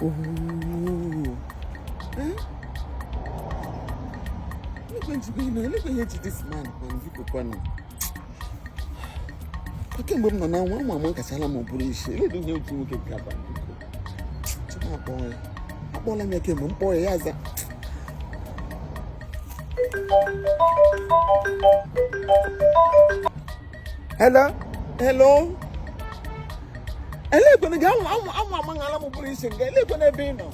Oh. Eh? Elekwe njikwa ihe elekwe ihe ji this man kwanụ, biko kwanụ. Kwa kemgbe m nọ na nwa ama nkachala m bụrụ isi eledo ihe otu nwoke nke aba, biko. Chukwu akpọọ ya. Akpọọla m ya kemgbe m kpọọ ya, ya aza. Hello? Hello? Elekwene gị, anwụ anwụ anwụ amaṅala m bụrụ isi nga elekwene ebe ị nọ.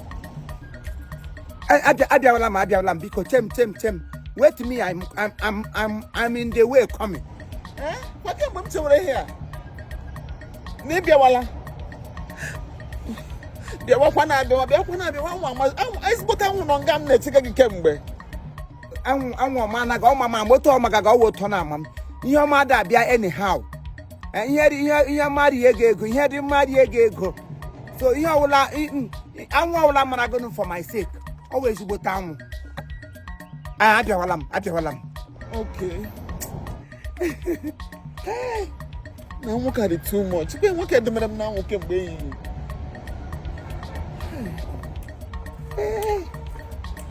Abịawala m, abịawala m, biko chem chem chem. Wait me, I'm in the way coming. Eh? Kwa kemgbe m chewere ihe a na ị bịawala, bịawakwa na abịawa, bịakwa na abịawa, anwụ ama anwụ ezigbote anwụ nọ nga m na-echega gị kemgbe. Anwụ anwụ ọma anaghị ọma ma moto ọma gaga ọwụ ụtọ na ama m ihe ọma ada abịa anyhow. Eh, ihe dị ihe ihe mma rie ego ego ihe dị mma rie ego ego, so ihe ọwụla anwụ ọwụla mara gụnụ for my sake, ọ wụ ezigbote anwụ. Ah, abịawala m, abịawala m. Okay. Na nwoke a dị too much. Mgbe nwoke demere m n'anwụ kemgbe ehihie.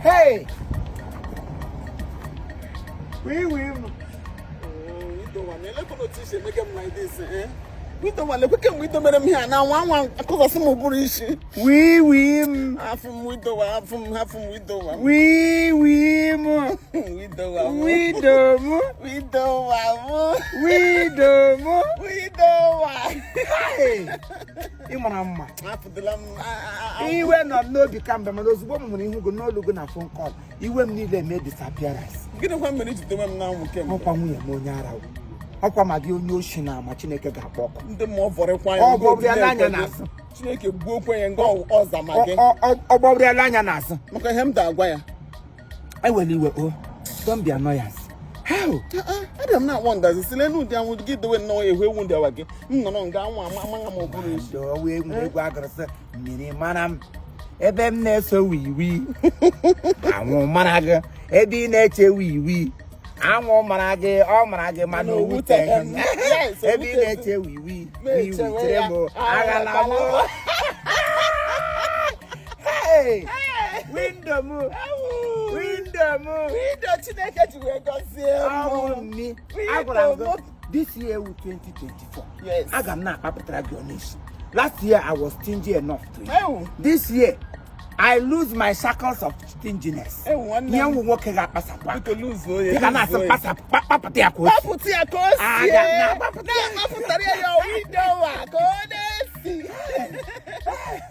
Hey! Wee wee m. Widowa na elekwana otu isi emege m like this, eh? Widowa, lekwe kemgbe idomere m ihe a na anwụ anwụ akụzasị m ụbụrụ isi. Wee wee m. Afụ m widowa, afụ m, afụ m widowa. Wee wee m. Widowa m. Widow m. Widowa m. Widow m. Widowa. Hey! Ị mara mma. Apụdịla m. Iwe nọ m n'obi kamgbe, mana ozugbo m hụrụ ihu gị n'olu gị na phone call, iwe m niile mee disappearance. Gịnịkwa mere iji dowe m n'anwụ kemgbe? Ọkwa nwunye m onye ara, ọkwa ma gị onye oshi na ama Chineke ga-akpọ ọkụ. Ndị mmụọ vọrịkwa ya. Ọ gbọbịala anya n'azụ. Chineke gbuokwa ya nga ọza ma gị. Ọ gbọbịala anya n'azụ. Maka ihe m da agwa ya. Ewela iwe o. Don't be annoyance. How? Abịa m na-akpọ ndazi si n'elu ụdị anwụ gị dowe nnọọ ehu ewu ndị awa gị m nọrọ nga anwụ ama amaghị m ụbụrụ isi. Ọwụ egwuregwu agụrụsị mmiri mara m ebe m na-eso wiwi, anwụ mara gị ebe ị na-eche wiwi, anwụ mara gị, ọ mara gị mana o wuteghị m ebe ị na-eche wiwi wiwi chere m aghala m. Hey! Window m, window m. Window Chineke ji wee gọzie m. Ọwụ mmi agwara m gị this year wu 2024. Yes. Aga m na-akpapụtara gị ọnụ. Last year I was stingy enough to you. Ewu. This year I lose my shackles of stinginess. Ewu, nwanne m. Ihe nwụ nwoke ga-akpasapụ aka. Biko luzuo ya. Ị ga na-asị Luzuo ya. kpasapụ, kpapụta ya ka o si. Kpapụta ya ka o si. Aga m na-akpapụta ya. Na-akpapụtara ya window a ka ọ na-esi.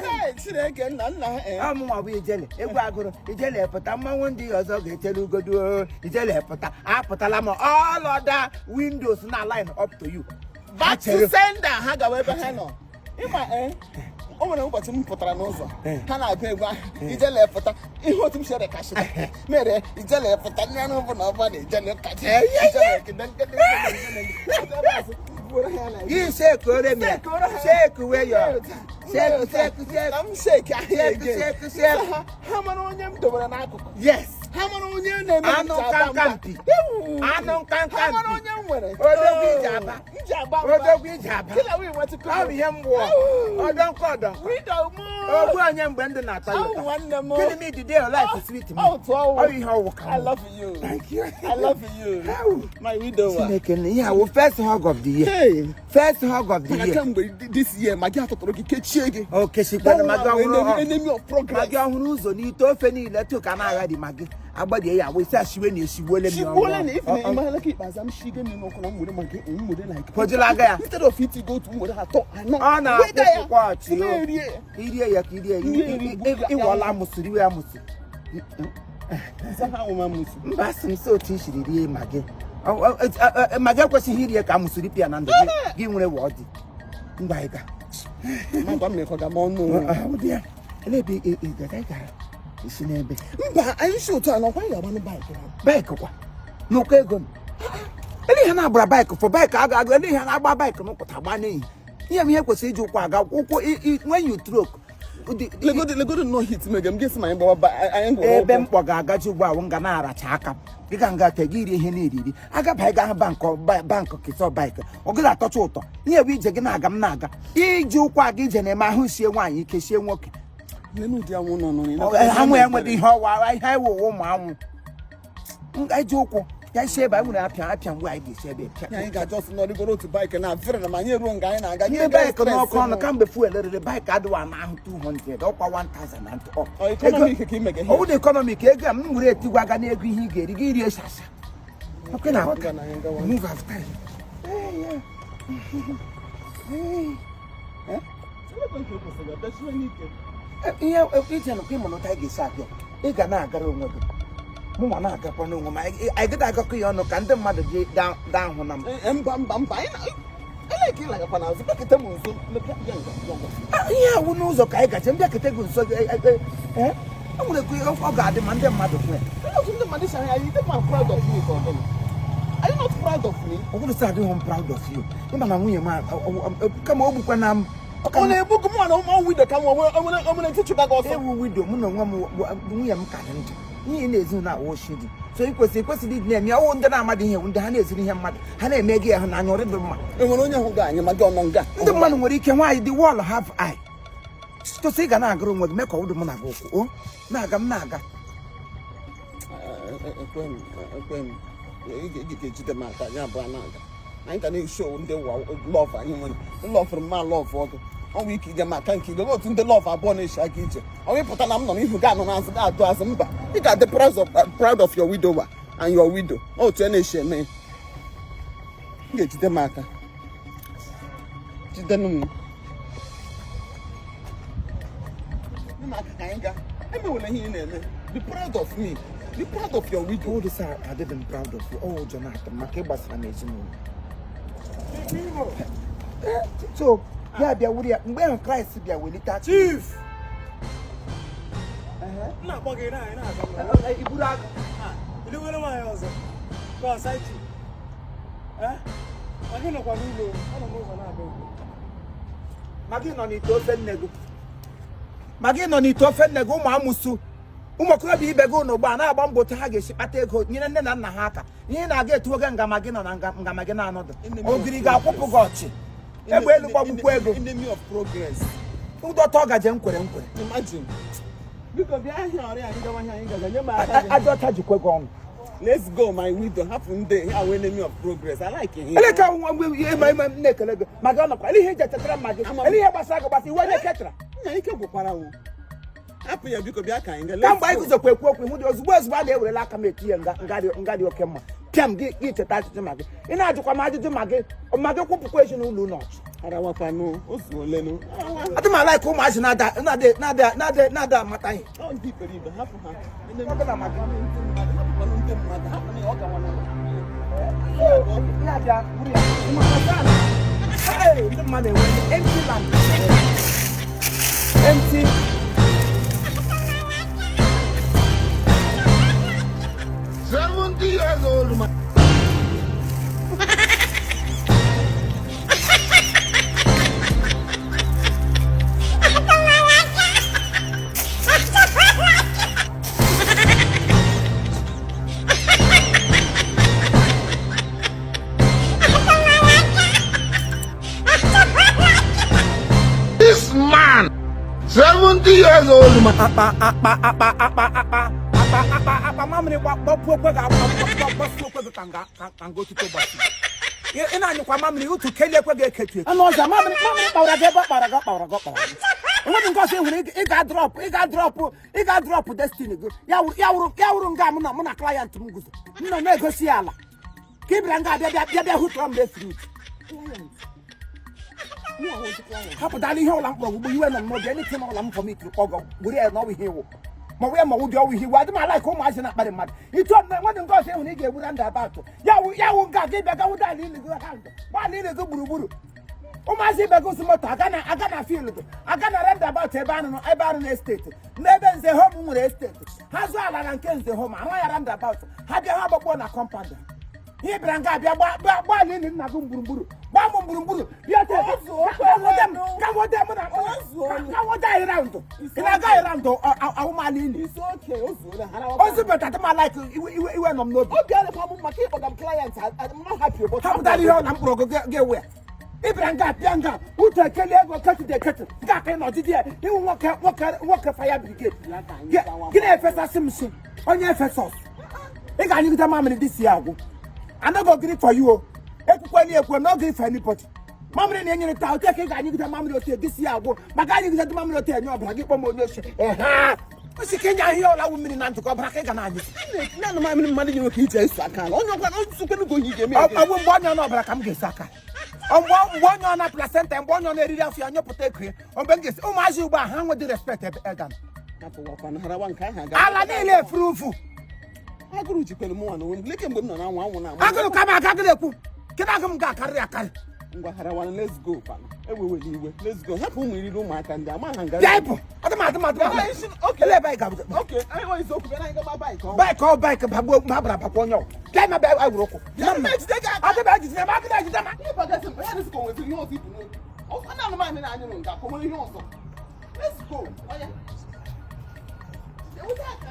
Hey, Chineke nna nna eh. Ọ mụnwa bụ ijele egwu agụrụ ijele pụta mmanwụ ndị ọzọ ga-echere ugodu o. Ijele pụta, apụtala m, all other windows na line up to you. Back to sender, ha gawa ebe ha nọ. Ịma eh, o nwere ụbọchị m pụtara n'ụzọ ha na-agụ egwu ahụ ijele pụta, ihe otu m chere kashịta mere ijele pụta ndị ọrụ bụ na ọba na ijele kacha ijele kede nkede Gị shake ore m ya. Shake wey your shake shake shake. Na m shake ahịa Shake, again. shake, shake. Ha mara onye m dobere n'akụkụ. Yes. Ha mara onye na-eme m Anụ ji aba nkanka mba. mpi. Ewu. Anụ nkanka Ha mara mpi. onye m nwere. Odogwu iji aba. M ji aba mba. Odogwu iji aba. Kila wee nwetụ Ọ bụ ihe m wụọ. Ọdọ nkọ ọdọ nkọ. Widow m. Ogbu onye mgbe ndụ na-atọ ya Awụ ụtọ. nwanne m. Gịnị m iji dey life sweet m? Ọ tụọ ọwụ. Ọ bụ ihe ọwụ ka I m. love you. Thank you. I love you. Awụ. My widower. Chineke nna, ihe awụ first hug of the year. Hey. First hug of the Maka year. kemgbe this year, ma gị atụtụrụ gị kechie gị. O kechikwana ma gị ọhụrụ Enemy of progress. ma gị ọhụrụ ụzọ n'ite ofe niile tu ka na-agha dị ma gị agbadie ya agba isi ashiwe na eshigbole m ya. Shigbuole na ife na ịma eleke ikpeazụ m shige mmiri n'ọkụ na m were maka m were like. Kwojila aga ya. Instead of it go to m were atọ anọ. Ọ na-akwụkwọ ọchị Sị o. erie. Irie ya ka irie Irie eri, gbuo ya. ịwọla amụsụ riwe amụsụ. Nsa ha nwụ amụsụ. Mba, asị m sị otu i siri rie magi, magi ekwesịghị irie ka amụsụ ripịa na ndụ gị, gị nwere wee ọ dị ngwa ịga. Ma gwa m mekọga m ọnụ. Ụdị ya elee ebe ị gara ị gara isi n'ebe? Mba, anyị si otu a n'ọkwa anyị ga-agbanụ bike. Bike kwa n'ụkọ ego m, ele ihe na-agbara bike for bike aga aga, ele ihe na-agba bike n'ụkwụta agba n'ihi ihe m ihe kwesịrị iji ụkwụ aga ụkwụ when you stroke Legodo legodo nnọọ hit mege m ga-esi ma anyị gbawa anyị gwụrụ. Ebe m kpọ ga-agaji ugbu a m ga na-aracha aka m ịga nga te gị rie ihe na-eriri agaba ịga ahụ bank bank kịsọ bike ọ gị atọcha ụtọ ihe bụ ije gị na-aga m na-aga iji ụkwụ aga ije na-eme ahụ sie nwaanyị ike sie nwoke. Anwụ enweghị ihe ọwa ihe anyị wụwa ụmụ anwụ eji ụkwụ ya isi ebe anyị nwere apịa apịa mgbe anyị ga-esi ebe pịa. Anyị ga-ajọ sị nọrịgoro otu bike na vere na ma anyị eruo nga anyị na-aga. Ndị bike n'ọkụ ọnụ kamgbe fuel rere bike adịwa na ahụ 200 ọkwa 1000 and up. Economic ka imege ọ bụrụ economic ego a m were etigwa aga n'ego ihe ị ga-eri gị rie shasha. Okay, na Nga na anyị gawa. Move after you. Ihe ije nụkwa ịma n'ụta anyị ga-esi abịa, ị ga na-agara onwe gị, mụnwa na-agakwa n'onwe m. Anyị gaghị agakọ ya ọnụ ka ndị mmadụ dị daa hụ na m. Mba mba mba, anyị na ịlagakwa n'azụ bịakete m nso mepee bịa nga bịa nga. Ihe awụ n'ụzọ ka anyị gaje mbịakete gị nso gị. E nwere ka ọ ga-adị ma ndị mmadụ hụ ya. Olee otu ndị mmadụ si ahụ anyị? Dị ma proud of me ka ọ gịnị? Are you not proud of me? Ọ bụrụ sị adịghị m proud of you, ịma na nwunye m kama o gbukwa na m. Ọ na-egbu gị mụ na ụmụ widow ka m nwere ntị chụga gị ọsọ. Ewu widow mụ na onwe m nwunye m ka dị ndụ n'ihi na-ezu na awụ oshi dị so ikwesịrị ịdị na-eme ọwụ ndị na-amadị ihe ndị ha na-ezuru ihe mmadụ ha na-eme gị ahụ n'anya ọrị dị mma. Enwere onye hụ gị anyị ma gị ọnọ nga. Ndị mmadụ nwere ike nwaanyị dị wall have eye tụsị ị ga na-agara onwe gị mee ka ọ dị mụ na gị ụkwụ o na-aga m na-aga. Ekwe m ekwe m ị ga-ejide m aka ya abụọ na-aga. Anyị ga na-esho ndị ụwa love anyị nwere lọfụrụ mma love ọgụ ọnwa ike ije m aka nke igwe otu ndị love abụọ na-eshi aka ije ọnwa ịpụta na m nọ n'ihu ga-anọ n'azụ ga-adụ azụ mba. Ị ga-adị proud of your widower and your widow otu a na-eshi eme ya. Ị ga-ejide m aka jidenụ m m aka ka anyị gaa. Emewela ihe ị na-eme. Be proud of me, be proud of your widow. All this adịghị m proud of you. Ọ ụjọ na-atụ m maka ịgbasara m ezinụlọ. So ya bịa wuru ya mgbe ahụ Kraịst bịa welite aka. Chief! M na-akpọ gị na anyị na-aga. Iburu agụ. Iluwere nwaanyị ọzọ. Ka ọ side chick. Ma gị nọkwa n'ụlọ, ọ nọ n'ụzọ na-abịa ugbu. Ma gị nọ n'ite ofe nne gị. Ma gị nọ n'ite ofe nne gị ụmụ amụsụ. Ụmụ okorobịa ibe gị ụnụ ugbu a na-agba mbọ otu ha ga-esi kpata ego nyere nne na nna ha aka. Ihe na-aga etu oge nga ma gị nọ na nga ma gị na-anọdụ. Ogiri ga-akwụpụ gị ọchị. Egbe elu gbagbukwa ego. Enemy of progress. Ụdọta ọ gaje nkwere nkwere. Imagine. Biko bịa ahịa ọrịa anyị gawa ahịa anyị gaga nye m aka gị. Aja ọcha jikwe gị ọnụ. Let's go my widow hapụ ndị ha wee enemy of progress. I like him. Eleka nwa mgbe ihe ma ime m na-ekele gị ma gị ọnọkwa ele ihe eji echetara mma gị ele ihe gbasara gị gbasa iwe onye ketara. Nna ike gwụkwara wo. Hapụ ya biko bịa ka anyị gaa. Kamgbe anyị guzokwa ekwu okwu hụ dị ozugbo ozugbo a na-ewerela aka m etinye nga dị oke mma pịa m gị cheta ajụjụ ma gị ị na-ajụkwa m ajụjụ ma gị kwụpụkwa ezinụlọ ụlọ ọchụ. Arawakwanụ ozu olenu. Adị m ala ka ụmụazị na-ada amata ihe. Ọ ndị iberibe hapụ ha. Ọ bụ na maka Hapụkwanụ ndị mmadụ hapụ na ọ gawana. Ya bịa buru ya. Hey, ndị mmadụ enwe empty land. Empty. Years old man. This man, 70 years old man. Akpa akpa akpa akpa akpa akpa akpa akpa mamịrị gbapụ okwe gị gbapụ okwe gị ka nga ka nga otuto gbasi. Ị na-anyụkwa mamịrị otu kelie ekwe gị eketu anụ ọzọ mamịrị mamịrị kpawara gị ebe ọ kpara gị ọ kpawara gị ọ kpawara gị. Enweghị nke ọzọ ị hụrụ ị ga-adrọpụ ị ga-adrọpụ ị ga-adrọpụ destiny gị ya wụrụ nga mụ na client m guzo m nọ na-egosi ya ala ka ị bịara nga abịa bịa bịa bịa hụtụrụ m fruit. Hapụtala ihe ụlọ mkpọrọ ugbo iwe nọ m n'obi anything ọla m vomit kpọgọ were ya na ọwụ ihe iwu ma ọ ya ma ọ dị ọwụ ihe iwu adị m ala ka ụmụazị na-akparị mmadụ itu ọmụme nwadị nke ọzọ ịhụrụ ị ga-egbu na ndụ abatụ ya wụ nga gị bịa gawụ dala ili gị ha ndụ gbala ili gị gburugburu ụmụazị ibe gị moto aga na field aga na roundabout ebe anụ na estate n'ebe nze home nwere estate ha zụọ ala na nke nze home arụ ya roundabout ha bịa ha gbakpọ na compound ha ihe bịara nga abịa gbaa ili nna gị gburugburu gbaa m gburugburu bịa ka nwode anyị round ị na-aga anyị round awụmala ili ozu beta tama like iwe nọ m n'obi Obi adịkwa m maka ịkpọga m client I'm not happy about hapụtara ihe ọ na mkpụrụ gị ga-ewe ya. Ịbịara nga apịa nga uche ekele ego ketụde eketụ nga aka nọ ọdịdị ya ịwụ nwoke nwoke nwoke fire brigade. Gị na-efesasị m nsị onye Efesọs. Ị ga-anyụgide mamịrị dị si ya agwụ. I no go gree for you o. Ekwukwela ekwe, no gree for anybody. Mamịrị na-enyere taa otu ka ị ga-anyụgide mamịrị otu dị si ya agwụ maka anyụgide dị mamịrị otu enye ọbara gị kpọọ m onye ochie. Ehe. Osi ka enye ahịa ọla wụ mmiri na ntụkọ ọbara ka ị ga na-anyụ. Naanị mamịrị mmadụ nyere ka iji eso aka ala. Onye ọkwa nsukwenụ ka ohi ga-eme. Ọ bụ mgbe onye ọbara ka m ga-esi aka. Mgbe onye ọ na placenta, mgbe onye ọ na-eriri afọ ya nyụpụta eko ya, mgbe m ga-esi ụmụazị ugbu a ha nwedị respect ebe elder nọ. Ala niile efuru ufu. Agụrụ jikwere m nwa na onwe m. Leke mgbe m nọ na anwụ anwụ na-ama. Agụrụ ka m aka agụrụ ekwu. Kedu agụ m ga-akarị akarị? Ngwa harawana, let's go kwana. Ewewela iwe. Let's go. Hapụ ụmụ iriri ụmụaka ndị ama ha nga. Bịa ịpụ. Adị m adị m adị m. Okay. Ele ebe anyị ga-abụ. Okay, anyị nwere isiokwu bịa na anyị gaba bike ọnwa. Bike ọ bike bagbuo ma bara bakwa onye ọ. Bịa ma bịa anyị were ụkwụ. Bịa ma ejide gị aka. Agụ m ejide m agụ ejide m. Ihe bagasị mkpa ya dịsị ka o nweziri ihe ọzọ ibu n'obi. Ọ na anụmanụ na-anyụ nga ka o nwere ihe ọzọ. Let's go. Oya. Ewute aka.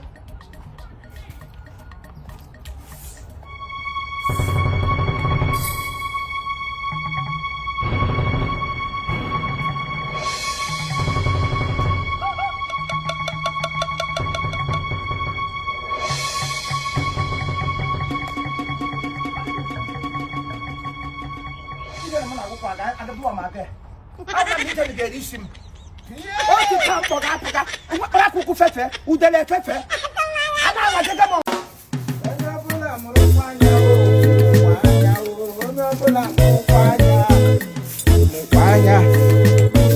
Otu ka mkpọ ga-apụga mkpụrụ akwụkwọ fefe udele fefe a na-awajaga m. Onye ọbụla mụrụ anya onye ọbụla mụrụkwa anya mụkwa anya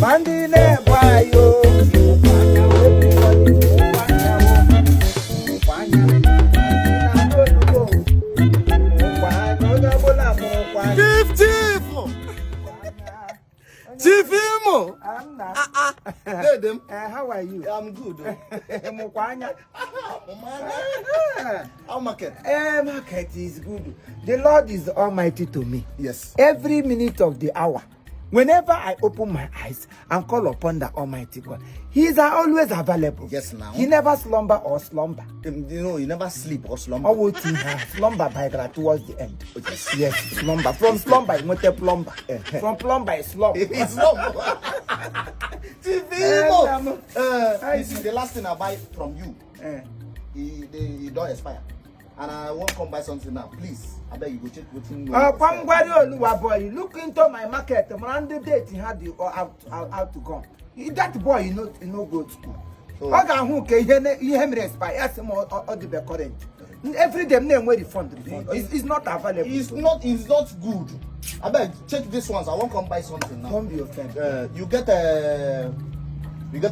ma ndị na-ebu anyị o mụkwa anya everybody mụkwa anya mụkwa anya ma ndị na-agụ olugbo mụkwa anya onye ọbụla mụrụkwa anya. Chief Chief! Chief Imo! Anna. Dede m. How are you? I'm good. Mụkwa anya. How market? Market is good. The Lord is almighty to me. Yes. Every minute of the hour, whenever I open my eyes and call upon the Almighty God, He is always available. Yes, now. He never slumber or slumber. You know, you never sleep or slumber. Or what he has slumber by towards the end. Yes. Yes, slumber. From slumber, you want a plumber. From plumber, it's slumber. It's slumber. Chief Imo! You see, the last thing I buy from you, it don't expire. And I won't come buy something now. Please, I beg you go check wetin. Kwangwari Oluwa boy, look into my market. Mrande date he had the out to go. That boy, you know, go to school. Ọ ga-ahụ ka ihe mere expire. Ya sị m ọ dịbe current. Every day m na-enwe refund. It's not available. It's not good. I beg check this ones. I won't come buy something now. Don't be offended. You get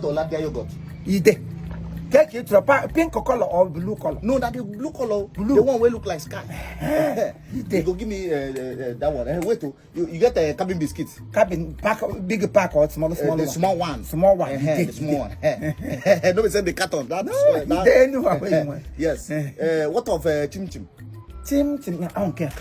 Hollandia yogurt. Ide. Take it to pink color or blue color. No, that the blue color. Blue. The one wey look like sky. You go give me that one. Wait, you get a cabin biscuit. Cabin pack, big pack or small The one. small one. Small one. The small one. No, we send the carton. That's No, that. anyone where you want. Yes. What of chim chim? Chim chim, I don't care.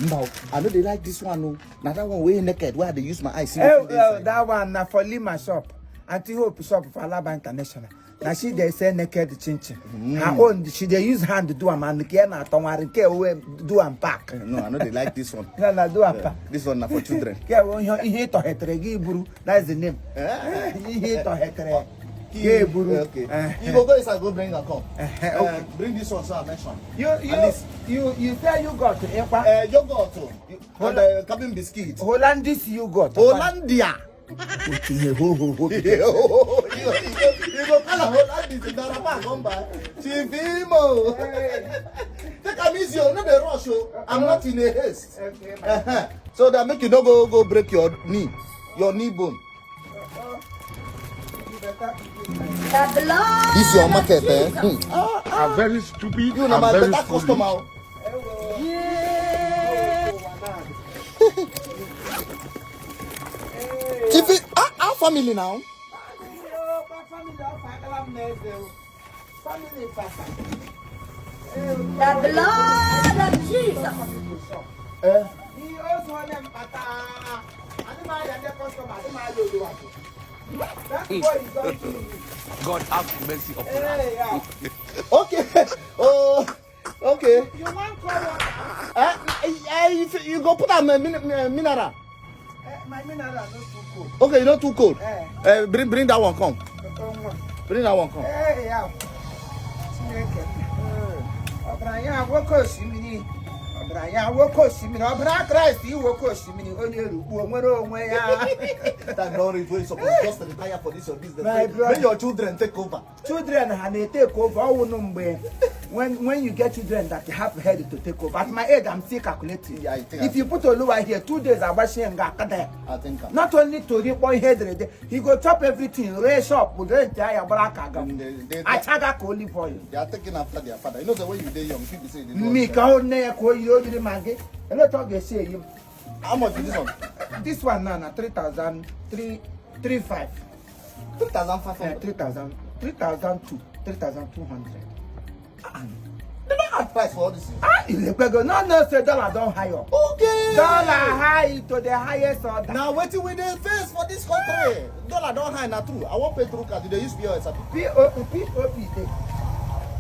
No, I know they like this one. No, now that one way naked. Where they use my eyes. See That one na for Lima shop. Auntie Hope shop for Alaba International. Now she dey sell naked chin chin. Her own, she dey use hand do am and care na tonwari care we do am pack. No, I know they like this one. No, na do am pack. This one na for children. Care we ihe tohetere gị buru. That's the name. Ihe tohetere gị buru. Okay. You go inside, go bring and come. Okay. Bring this one so I mention. You say you got ekwa. Yogurt and the cabin biscuit. Hollandis yogurt. Hollandia. Ho ho ho. You go call am Hollandis in Darapa come by. Chief Imo. Take am easy, no dey rush o. I'm not in a haste. Okay, So that make you no go break your knee bone. This your market, eh? I'm very stupid. You na I'm my very better foolish. customer. Chief, our family now. The blood of Jesus. God have mercy upon us. Okay. Oh, okay. You want call water? If you go put am mineral. My mineral no too cold. Okay, you no too cold. Eh. Bring that one come. Bring that one come. Ee, ya. Chineke. Ọbara ya nwoke osimiri. Ọbara ya nwoke osimiri. Ọbara Kraịst iwoke osimiri. Onye erukpuo nwere onwe ya. Time don reach wey you suppose just retire for this your business. My brother. Make your children take over. Children ha na-etake over ọwụnụ mgbe when you get children that have head to take over. At my age, I'm still calculating. Yeah, I think If you put Oluwa here, 2 days agbachie nga akada ya. I think am. Not only to rikpọ ihe ederede, he go chop everything, ree shop, rent ya gbara aka aga. Achaga ka olive oil. They are taking after their father. You know say when you dey young, people say they do. Mmi ka o nne ya ka o yiri o yiri ma gị. Elee otu ọ ga-esi eyi m? How much is this one? This one now na 3,000 3 3 5. 3,500. 3,000 3,002 3,200. They don add price for all this thing. Ah, ilekwego no no say dollar don high up. Okay. Dollar high to the highest order. Na wetin we dey face for dis country. Dollar don high, na true. I wan pay through card. You dey use POS abi? POP POP dey.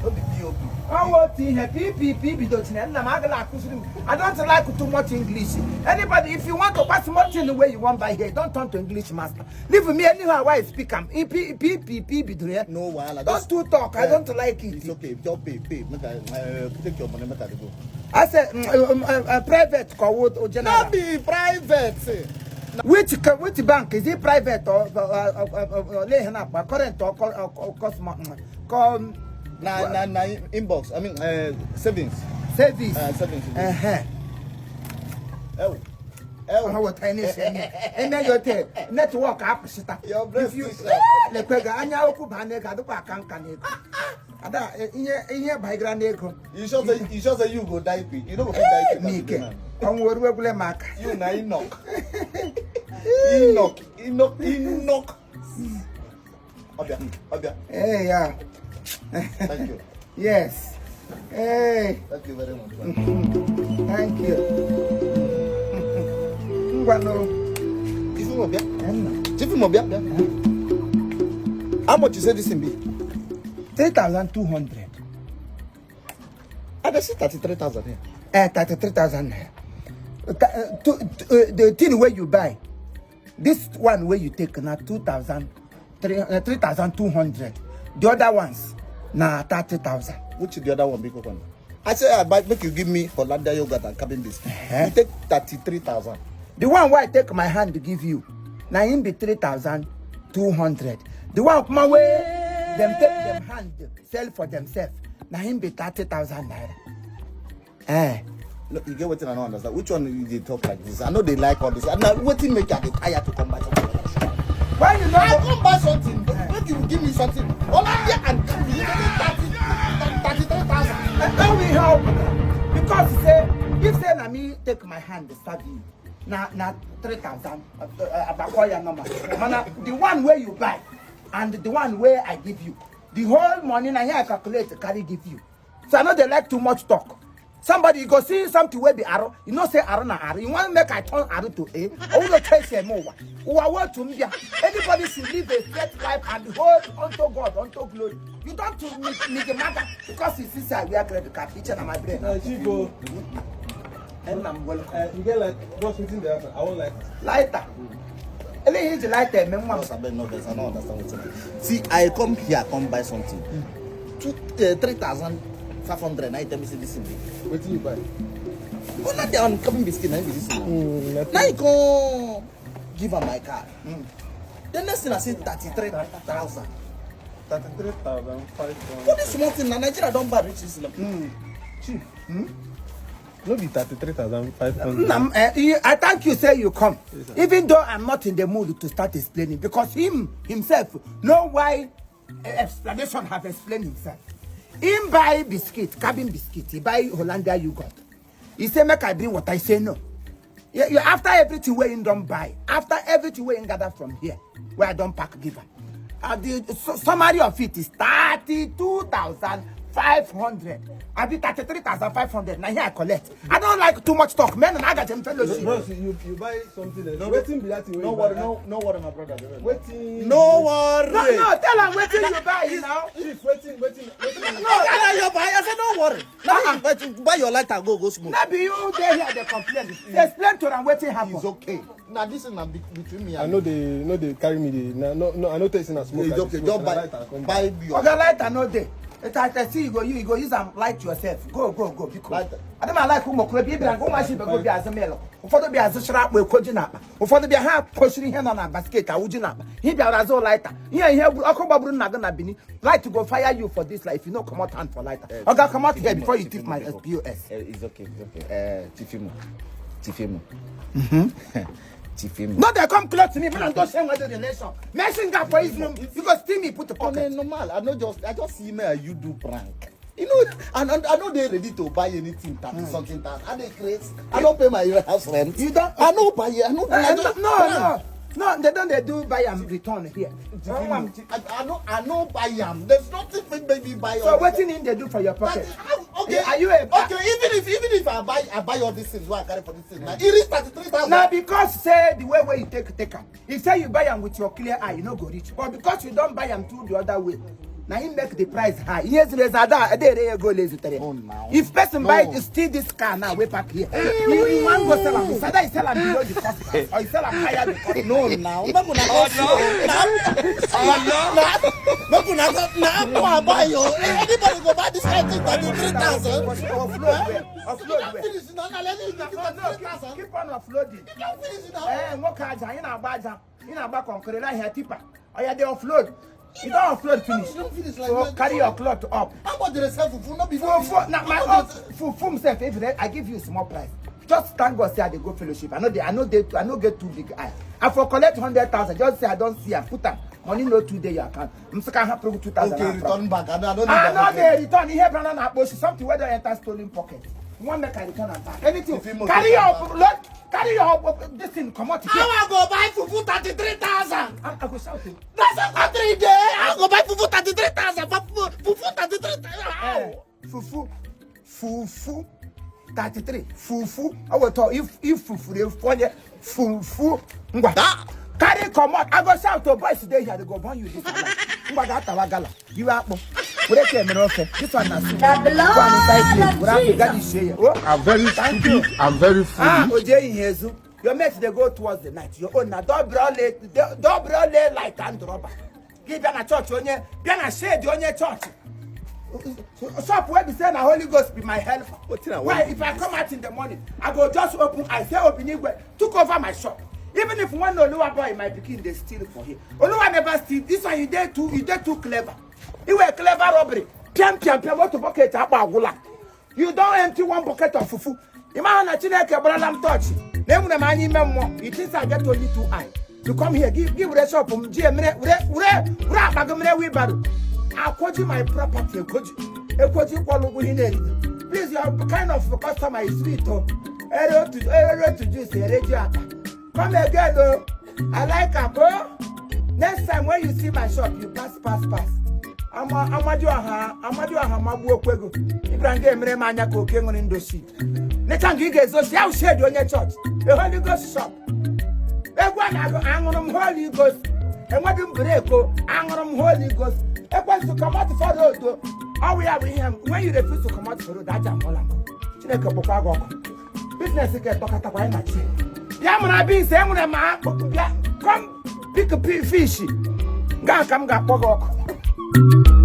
No be POP. Ọwọ́ otu ihe PPP bido tinye nna m agala akụziri m. I don't like too much English. Anybody, if you want to pass small thing wey you wan buy here, don't turn to English master. Leave me anyhow wey I speak am. PPP bidoro ya. No wahala. Don't too talk. I don't like it. It's okay. Just pay, pay. Make I take your money. Make I dey go. I say private ka ọwụ general? No be private. Which bank is it, private or ole ihe na-akpa current or cosmo com? Na inbox. I mean savings. Service. Savings. Uh-huh. Oh. Oh. Ha weta na-esi eme eme ya ote network apụsịta. Your breast If you- is sharp. Lekwe gị anya okwu baa n'ego adịkwa aka nka n'ego ada ihe ihe bagara n'ego. You sure say you go die quick? You no go fit die quick as you N'ike dey now. ọnwụ oruwekwule m aka. You na Enoch. Enoch. Enoch. Enoch. Obia. Obia. Ee ya. Thank you. Yes, ee. Thank you very much. Thank you. Ngwanụ. Chief Mobia. Nna. Chief Mobia. How much you say this thing be? 3200. I dey see 33,000 here. Eh, 33,000 naira. The thing wey you buy, this one wey you take na 2000 3200. The other ones na 30,000. Which the other one be, Kokon? I say I buy, make you give me Hollandia yogurt and cabin biscuit. Uh-huh. You take 33,000. The one wey I take my hand give you na him be 3200. The one kuma wey dem take dem hand sell for themselves na him be 30,000 naira. Eh. No, you get wetin I no understand. Which one you dey talk like this? I no dey like all this. And na wetin make I dey tire to come buy something like that? Why you no I go come buy something. Make you give me something. Hollandia and cabin, you dey take 33,000. How we help? Because say if say na me take my hand serve you na 3000 agbakọ ya normal, mana the one wey you buy and the one wey I give you, the whole money na here I calculate carry give you. So I no dey like too much talk. Somebody, you go see something wey be aro, you know say aro na aro. You wan make I turn aro to a owu no trace eme ụwa ụwa wo to m bịa. Anybody should live a straight life and hold unto God unto glory. You don too me maga because you see say I wear credit card, iche na my brain. Na chief o. Nna m, welcome. You get like bros, wetin dey happen? I wan like. Lighter, eléyìí ji lighter eme nwa m. Bros, abeg no vex. I no understand wetin I see. I come here come buy something. Two, 3,500. Now you tell me say this thing be. Wetin you buy? Hollandia and cabin biscuit na him be this thing. Mm, Now you come give am my card. The next thing I say 33,000. 33,500. For this small thing na Nigeria don bad reach this level. Chief. Hmm? No be 33,500. Nna m, I thank you say you come. Yes, sir. Even though I'm not in the mood to start explaining, because him himself know why explanation have explained himself. Him buy biscuit, cabin biscuit, he buy Hollandia yogurt. He say make I bring water, I say no. Yeah, after everything wey him don buy, after everything wey him gather from here, wey I don pack give am, the summary of it is 32,500. Abi 33,500 na here I collect. I don't like too much talk. Men na agaje m fellowship. Bros, you buy something else. No, Wetin be that thing wey No you worry, buy? no, no worry, my brother. Wetin? No worry. No, no, tell am wetin you buy now. Chief, wetin wetin wetin? No, No, you buy. I said no worry. Now you buy your lighter, go go smoke. No be you dey here dey complain. Explain to am wetin happen. It's okay. Now this is na between me I and no dey no dey carry me dey na no no I no tell you say na smoke. It's I dey okay. smoke, Just na buy lighter I come buy your Oga, lighter no dey. If I see you go, you go use am light yourself. Go, go, go, biko. Lighter. Adị m like ụmụ okorobịa ịbịara nke ụmụazị ibe gị bịa azụ milụ. Ụfọdụ bịa azụchara akpa ekoji n'akpa. Ụfọdụ bịa ha kpochiri ihe nọ na basket awụji n'akpa. Ihe bịara azụ lighter. Ihe ihe ọkụ gbagburu nna gị na Benin. Light go fire you for this life if you no comot hand for lighter. Oga, comot here before you thief my POS. It's okay, it's okay. Chief Imo. Chief Imo. Chief Imo. No dey come close to me. Man, don't share with the relation. Mention gap for his room. You go steal me, put the On a pocket. normal, I no just I just see me and you do prank. You know, and I no dey ready to buy anything 30 something thousand. I dey craze. I don't pay my house rent. You don't- I no buy. I no. I No, just no, prank. no, no, they don't they do buy and return here. I no buy am. There's nothing fit make me buy. So all wetin him dey do for your pocket? Okay. Are you a okay? Even if I buy all these things, wey I carry for this thing now, e reach 33,000. Na because say the way wey you take am, if say you buy am with your clear eye, you no go reach. But because you don buy am through the other way, na him make the price high. Ihe ziri ezi ada ada ere ego ole zutere. No, now. If person No. buy steal this car now wey park here, he wan go sell am. It's either he sell am below the cost price or he sell am higher the cost. No now, make una go see o. Na make una go na apple I buy o. Anybody go buy this kind thing 33,000? Offload well. Offload well. Finish now. Na let me No, give you no, 33,000. keep on offloading. You don finish now. Ee, nwoke aja, anyị na-agba aja, ị na-agba kọnkịrị ahịa tipper. Oya, dey offload. You don offload finish. You don finish like So that. carry your cloth up. How much dey sell fufu? No be Fufu na my How own much dey fufu sef, if I give you small price. Just thank God say I dey go fellowship. I no get too big eye. I for collect 100,000. Just say I don see am, put am. Money no too dey your account. M sị ka hapụrụ gị 2,000. Okay, return back. I don't need I that. no dey return ihe brana na akpo something wey don enter stolen pocket. You wan make I return am back? Anything. If you must Carry return your load, carry your this thing comot here. How I go buy fufu 33,000? I go shout o. Na so country dey. How I go buy fufu 33,000? Fufu 33,000. How? Fufu fufu 33 fufu ọ wetọ if fufuru efu onye fufu ngwa carry comot. I go shout to boys dey here, they go born you this one. Ngwa ga atawa gala iwe akpụ were ka emere ofe. This one na soup. The blood Go and inside plate of were akpụ Jesus. gadi shie ya o. I'm very Thank you. stupid. I'm very Ah, foolish. oje ihe ezu. Your mate dey go towards the night. Your own na double ole light and rubber. Gị bịa na chọọchị onye bịa na shade onye chọọchị. Shop wey be say na Holy Ghost be my helper. Wetin I wan Why do? if I come out in the morning, I go just open eye say Obinigwe took over my shop. Even if one Oluwa boy, my pikin, dey steal for here. Oluwa never steal. This one you dey too clever. You were clever robbery. Piam piam piam otu bucket akpa agwụla. You don empty one bucket of fufu. Ị maha na Chineke gbarala m tọọchị na enwere m anya ime mmụọ. You think say I get only two eye? You come here, gị were shop m ji emere were were were akpa gị mere wheelbarrow. Akwoji my property ekwoji ekwoji kwọlụ ụgwọ ihe na-eri. Please, your kind of customer is sweet o. Ere otu ere otu juice ere ji akpa. Come again o. I like am o. Next time when you see my shop, you pass pass pass. Ama amadioha amadioha magbuo okwego. Ịbịara nga emere m anya ka oke nwere ndosi. Necha nga ị ga-ezosi ya shade onye chọọchị. A Holy Ghost shop. Egwu a na-agụ aṅụrụ m Holy Ghost. Enweghị m brake o, aṅụrụ m Holy Ghost. Ekwensu, comot for road o. Ọwụ ya bụ ihe m. When you refuse to comot for road, aja mụla m. Chineke kpọkwa gị ọkụ. Business ga-etọkatakwa anyị na chi. Bịa mụrụ beans, enwere m akpụ. Bịa come pick fish. Nga ka m ga-akpọ gị ọkụ.